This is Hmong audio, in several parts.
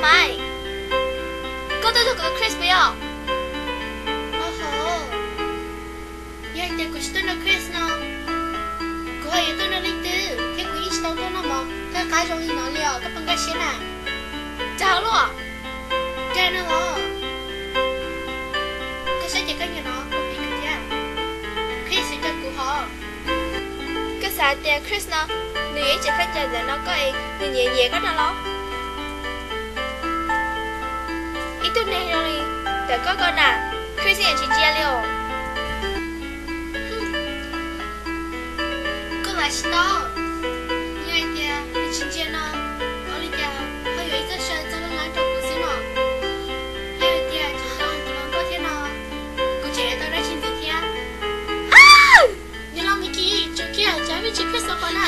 Ai, koj tuaj nrog kuv tus Chris puas yog? Yog hais tias kuv tsis tuaj nrog Chris no, kuv ho yuav tuaj nrog leej twg thiab? Kuv yeej tsis tau tuaj noj mov qab qab zoo li no li os, koj puas nkag siab na? Tsaug luaj. Dag no los, koj saib ces koj nyiam no kuv pib kuv thiab. Chris coj kuv hov. Koj xav tias Chris no nws yuav ib txwm khaub ncaws ntawm no koj es nws nyiam nyiam koj no los? Ib tug neeg zoo li ntawm koj ko na, Chris yeej tsis ntsia li os. Koj lam tsis tau. Yog hais tias nws tsis ntsia no, ua li cas ho yuav ib txoj saw txog lub lab rau kuv xwb no? Yog hais tias tsis tau tus hluas nkauj thiab no, kuv tseem yuav tau dab tsi ntxiv thiab? Niam laus Mickey, tseem kiag, cas vij tsis Chris los pom na?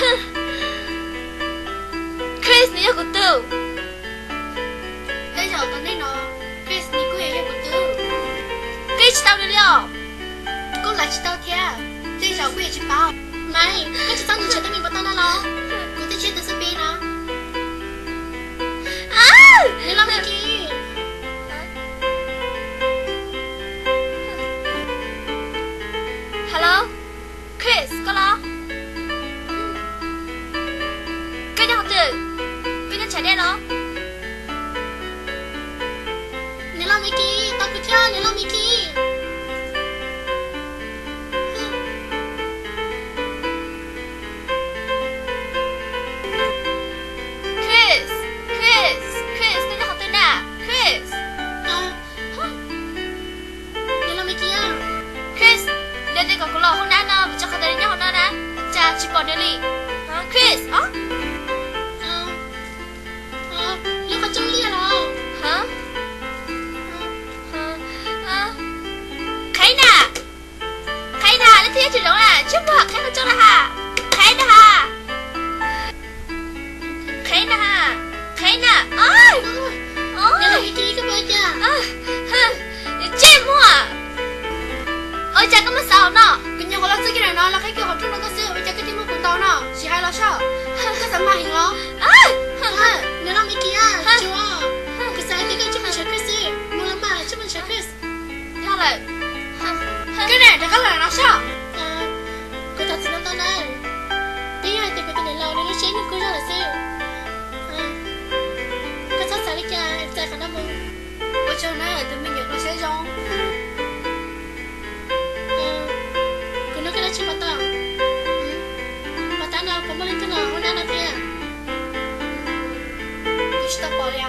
Chris nws yog kuv tug. Tej zaum tom ntej no Chris nws kuj yuav yog kuv tug. Koj tsis tau nws li os? Kuj lam tsis tau thiab, tej zaum kuj yuav tsis paub. Maiv, koj tsis txhob ntsia tseg tej me npau taws no los? Kuv twb tsis yog tus xub pib no. Niam laus Mickey. Hello, Chris, koj los? Koj nyob qhov twg? Koj nyob tshav dej los? Niam laus Mickey, tos kuv thiab, niam laus Mickey. Chris, Chris, Chris, koj nyob qhov twg na? Chris. Niam laus Mickey. Chris, nws tias kom kuv los hauv nab no, vim rau qhov tias nws nyob hauv no na. Cas tsis pom nws li? Chris, lub qhov rooj liaj los? Qheb na, qheb na, leej twg nyob tsum zoov na, tsis muaj qheb qhov rooj na ha. Qheb na ha. Qheb na ha, qheb na. Niam laus Mickey, koj pom cas? Tsis muaj. Ua cas koj muab xav hauv no? Kuv nyuam qhuav los txog kiag ntawm no los qheb kiag qhov rooj rau koj xwb, ua cas koj thiaj muab kuv ntaus no? Tsis hais los saib, koj xav mag heev los? Niam laus Mickey, tsuav, kuv xav tias koj tsis muaj ntshaw Chris xwb, mus los mas tsis muaj ntshaw Chris. Yog lawm. Koj ne, rov qab los no saib. Kuv thov txim ntau ntau na. Twb yog hais tias kuv tus niam laus nws lub siab nws kub zog lawm xwb. Koj txhob xav li cas, txais qhov no mus. Ua tsaug na tus me nyuam hluas siab zoo. Kuv nug koj dab tsi puas tau? Puas tau no, puas muaj leej twg los hauv nab no thiab? Kuv tsis tau pom li.